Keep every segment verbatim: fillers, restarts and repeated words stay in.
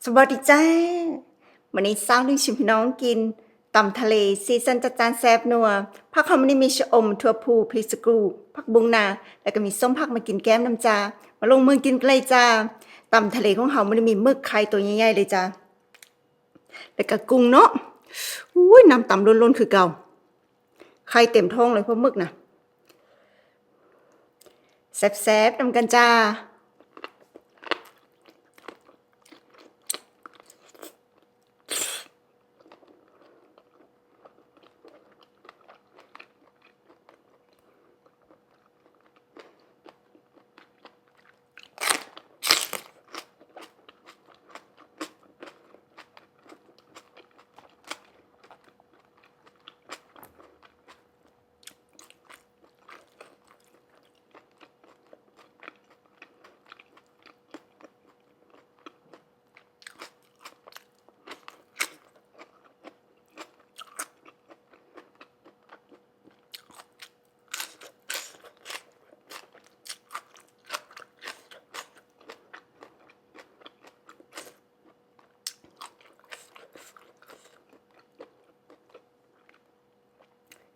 สวัสดีจ้า มื้อนี้สาวลุยสิพาพี่น้องกินตำทะเล สีสันจัดจ้านแซ่บนัว ผักเฮามื้อนี้มีชะอม ถั่วพู พริกสะกรู ผักบุ้งนา แล้วก็มีส้มผักมากินแก้มนำจ้า มาลงมือกินกันเลยจ้า ตำทะเลของเฮามื้อนี้มีหมึกไข่ตัวใหญ่ๆเลยจ้า แล้วก็กุ้งเนาะ อุ้ย น้ำตำล้นๆคือเก่า ไข่เต็มท้องเลยเพราะหมึกนะ แซ่บๆนำกันจ้า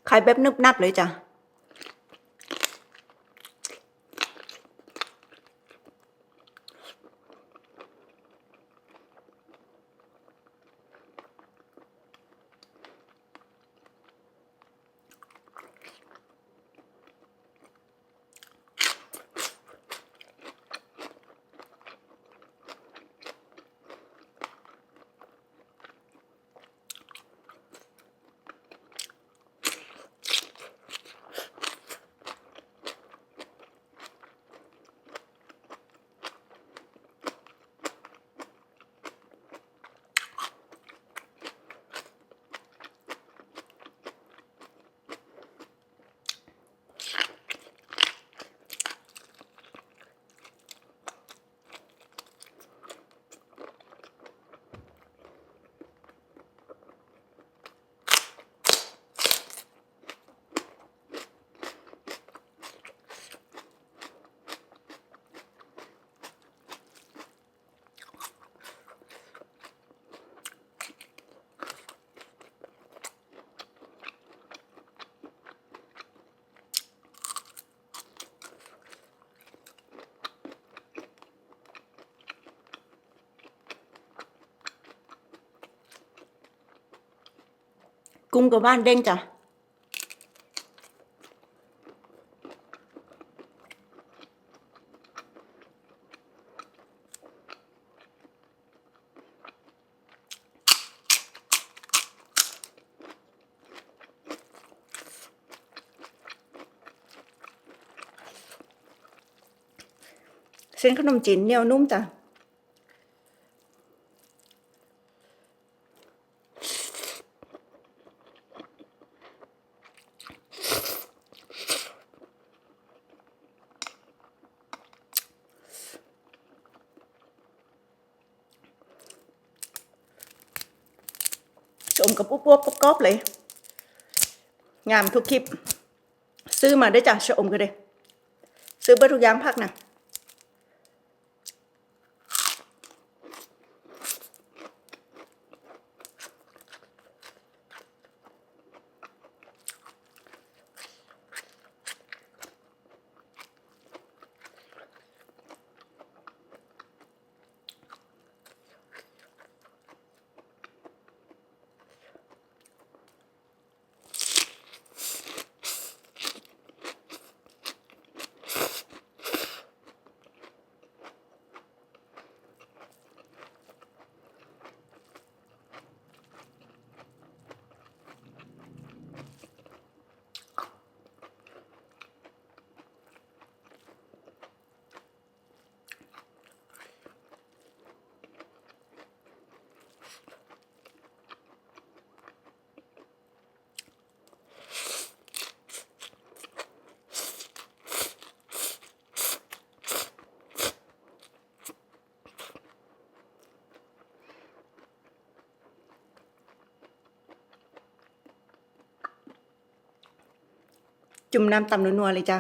ไข่แบบนึบนับเลยจ้ะ กุ้งก็หวานเด้งจ้ะ เส้นขนมจีนเหนียวนุ่มจ้ะ ชะอมกับอวบๆกรอบๆเลย งามทุกคลิป ซื้อมาได้จ้ะ ชะอมก็ได้ ซื้อเบิดทุกอย่างผักนะ จุ่มน้ำตำนัวๆเลยจ้ะ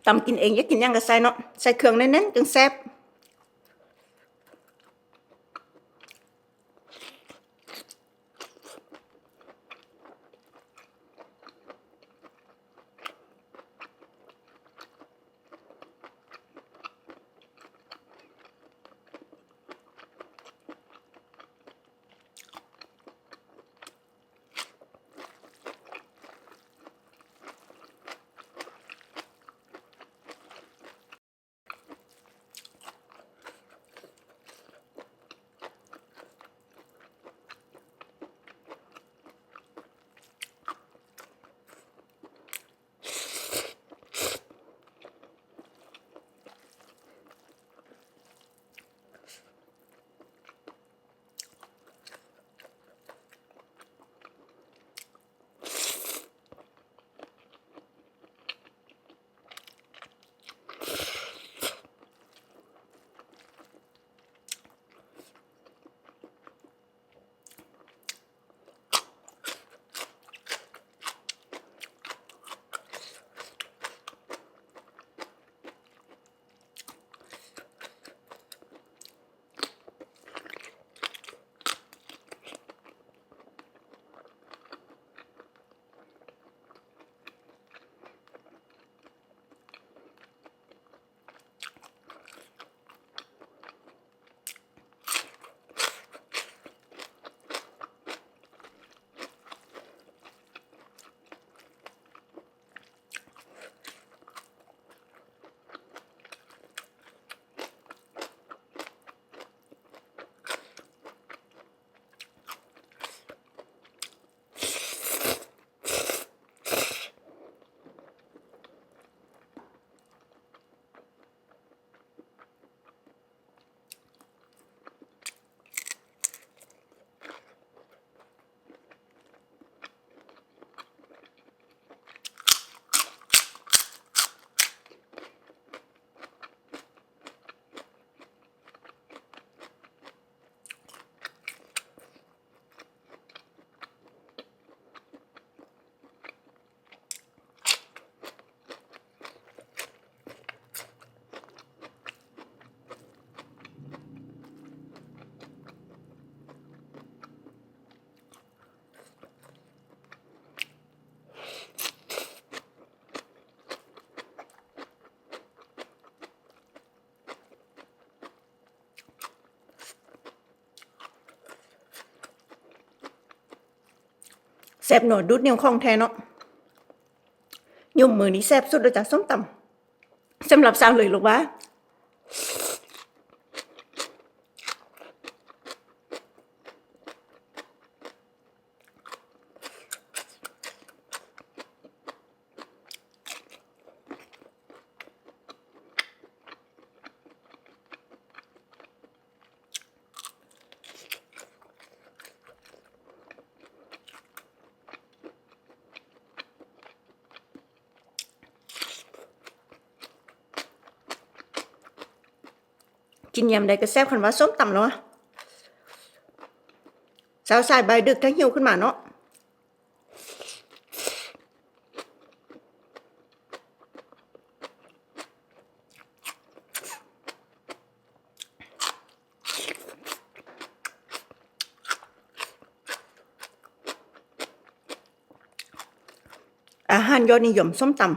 ตำกินเอง อยากกินหยังก็ใส่เนาะ ใส่เครื่องแน่นๆ จั่งแซ่บ แซ่บหนัวดูดนิ้วของแท้เนาะ ยมมื้อนี้แซ่บสุดแล้วจ้ะ ส้มตำ สำหรับสาวเลยลูกว่า กินยามใดก็แซ่บ คันว่าส้มตำแล้วอะ เช้าสายบ่ายดึกถ้าหิวขึ้นมาเนาะ อาหารยอดนิยม ส้มตำ อื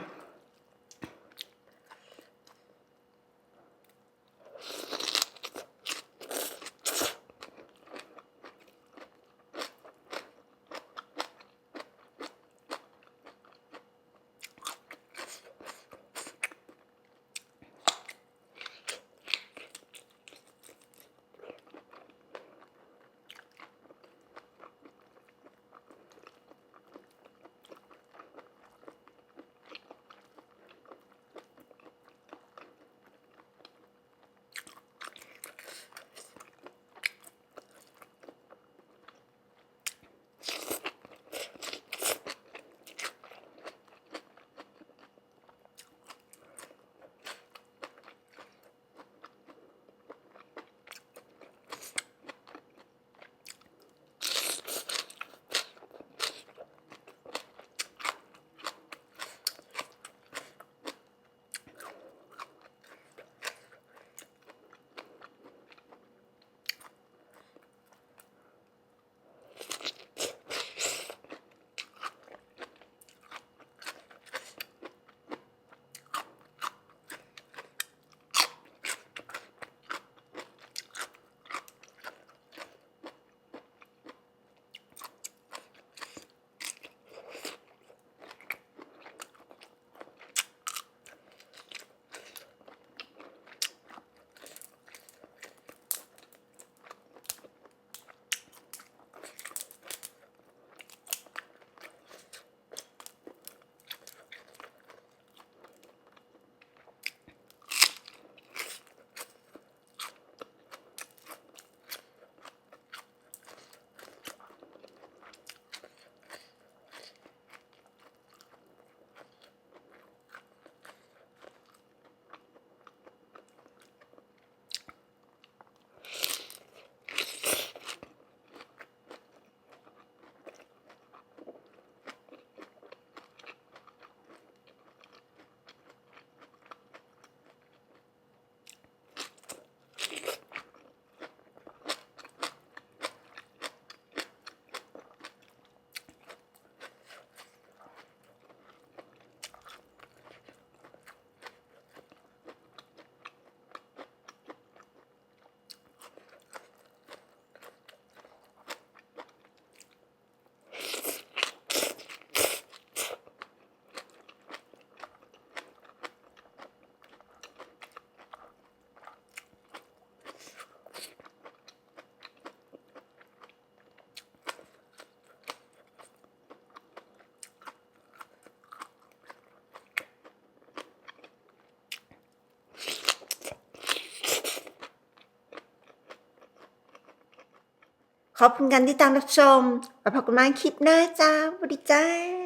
ขอบคุณการติดตามรับชม แล้วพบกันใหม่คลิปหน้าจ้า สวัสดีจ้า